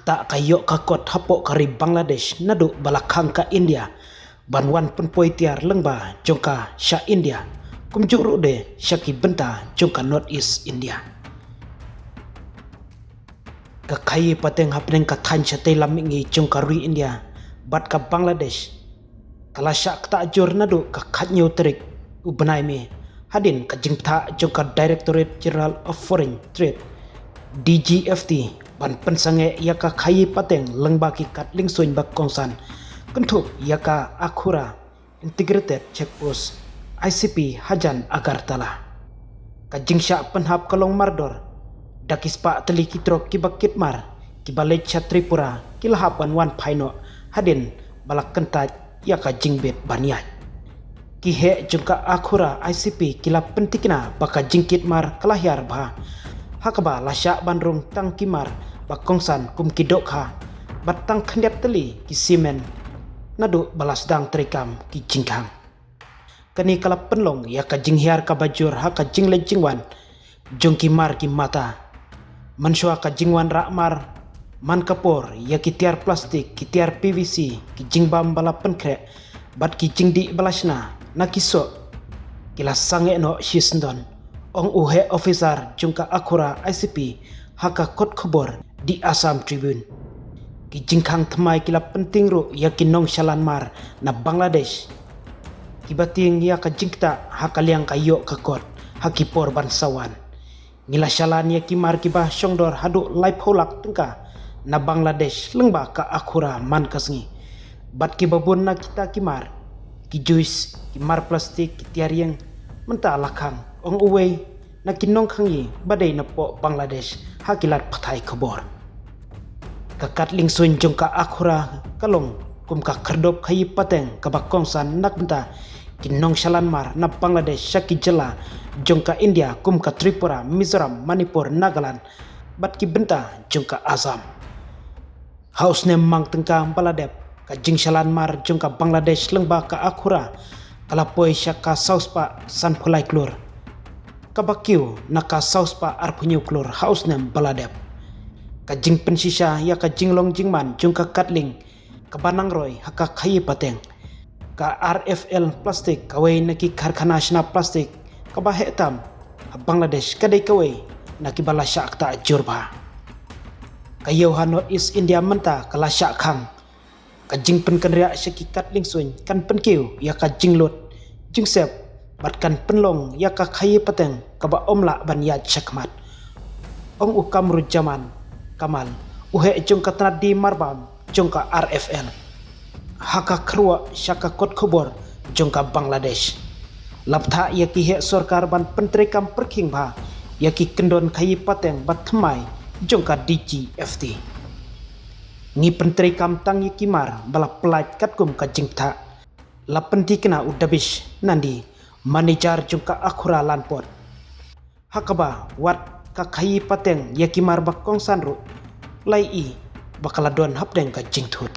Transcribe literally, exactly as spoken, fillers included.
Ta ka ïoh ka kot hapoh ka ri Bangladesh naduh ba la khang ka India ban wan pynpoi tiar lyngba jong ka sha India, kumjuh ruh de sha ki bynta jong ka North East India. Ka khaïi pateng hapdeng ka thaiñ shatei lam mihngi jong ka ri India bad ka Bangladesh ka la shah ktah jur naduh ka khatñiew tarik u bnai May, hadien ka jingpyntha jong ka Directorate General of Foreign Trade, D G F T, ban pynsangeh ïa ka khaïi pateng lyngba ki kad liengsuiñ ba kongsan, kynthup ïa ka Akhura Integrated Check Post, I C P, hajan Agartala. Ka jingshah pynhap ka long mardor, da ki spah tylli ki trok kiba kit mar kiba leit sha Tripura ki la hap ban wan phai noh hadien ba la kyntait ïa ka jingbit ban ïaid. Ki heh jong ka Akhura I C P ki la pyntikna ba ka jingkit mar ka la hiar bha, ha kaba la shah ban rung tang ki mar ba kongsan kum ki dohkha bad tang khyndiat tylli ki simen naduh ba la sdang treikam ki jingkhang. Kane ka la pynlong ïa ka jinghiar kaba jur ha ka jingleit jingwan jong ki mar ki mata. Mynshuwa ka jingwan rah mar, man ka por ïa ki tiar plastik, ki tiar P V C, ki jingbam ba la pynkhreh bad ki jingdih ba la shna na ki soh, ki la sangeh noh shisyndon, ong u heh officer jong ka Akhura I C P ha ka kot khubor The Assam Tribune. Ki jingkhang thymmai ki la pyntieng ruh ïa ki nongshalan mar na Bangladesh kiba tieng ïa ka jingktah ha ka liang ka ïoh ka kot ha ki por ban sa wan. Ngi la shalan ïa ki mar kiba shongdor haduh laiphew lak tyngka na Bangladesh lyngba ka Akhura man ka sngi. Bad kiba bun na kita ki mar, ki juice, ki mar plastik, ki tiar ïing, mynta la khang, ong uwei na ki nongkhang ïing ba dei napoh Bangladesh ha ki lad pathai khubor. Ka kad liengsuiñ jong ka Akhura ka long kum ka khyrdop khaïi pateng kaba kongsan na ka bynta ki nongshalan mar na Bangladesh sha ki jylla jong ka India kum ka Tripura, Mizoram, Manipur, Nagaland bad ki bynta jong ka Assam. Ha u snem mang tyngka ba la dep, ka jingshalan mar jong ka Bangladesh lyngba ka Akhura ka la poi sha ka saw spah sanphew lai klur, kaba kiew na ka saw spah arphew hynñiew klur ha u snem ba la dep. Ka jingpynshisha ïa ka jinglong jingman jong ka kad lieng kaba nang roi ha ka khaïi pateng, ka R F L Plastic, kawei na ki karkhana shna plastik kaba heh tam ha Bangladesh, ka dei kawei na kiba la shah ktah jur bha. Ka ïew ha North East India mynta ka la shah khang. Ka jingpynkynriah sha ki kad liengsuiñ kan pynkiew ïa ka jinglut jingsep bad kan pynlong ïa ka khaïi pateng kaba ym lah ban ïaid shakhmat, ong u Kamruzzaman Kamal, u heh jong ka tnat die marbam jong ka R F L, ha ka kyrwoh sha ka kot khubor jong ka Bangladesh. La bthah ïa ki heh sorkar ban pyntreikam pyrkhing bha ïa ki kyndon khaïi pateng ba thymmai jong ka D G F T. Ngi pyntreikam tang ïa ki mar ba la pyllait katkum ka jingpyntha, la pyntikna u Dabish Nandi, manager jong ka Akhura Landport. Ha kaba wat ka khaïi pateng ïa ki mar ba kongsan ruh, la ïohi ba ka la don hapdeng ka jingthut.